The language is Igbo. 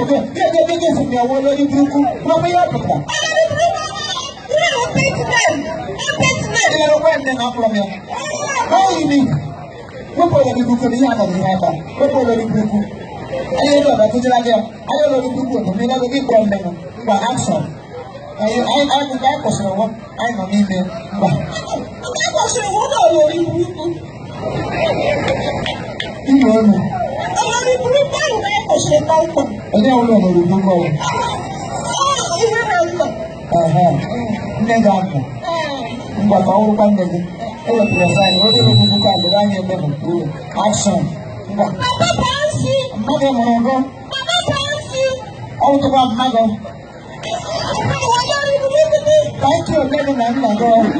Gị gị gị sị ya wụ olórí burúkú. Wọ́n mú ya pụtara. Ị gwa nne na akpọrọ m ya. Báyìí ni wepụ olórí burúkú na ihe anọghị ihe aka. Wepụ olórí burúkú. Anyị ebe ọba tụjara gị ya. Anyị olórí burúkú otu mmiri ego gị kpọrọ nne m. Ngwa action. Anyị anyị anyị anyị kwụsịrị ụgwọ anyị nọ n'ime ngwa. Ime olu. Onye ọbụla olórí burúkú ọwụ. Ehe. Nne gị amụ. Ngwa ka ọ wụrụkwa nne gị. E wepụrụ saịn onye olórí burúkú a lere anya ebe m. Action. Ngwa. Mmadụ mụrụ gụ. Ọ wụtụkwa mmadụ. Thank you, nne gị na nna gị.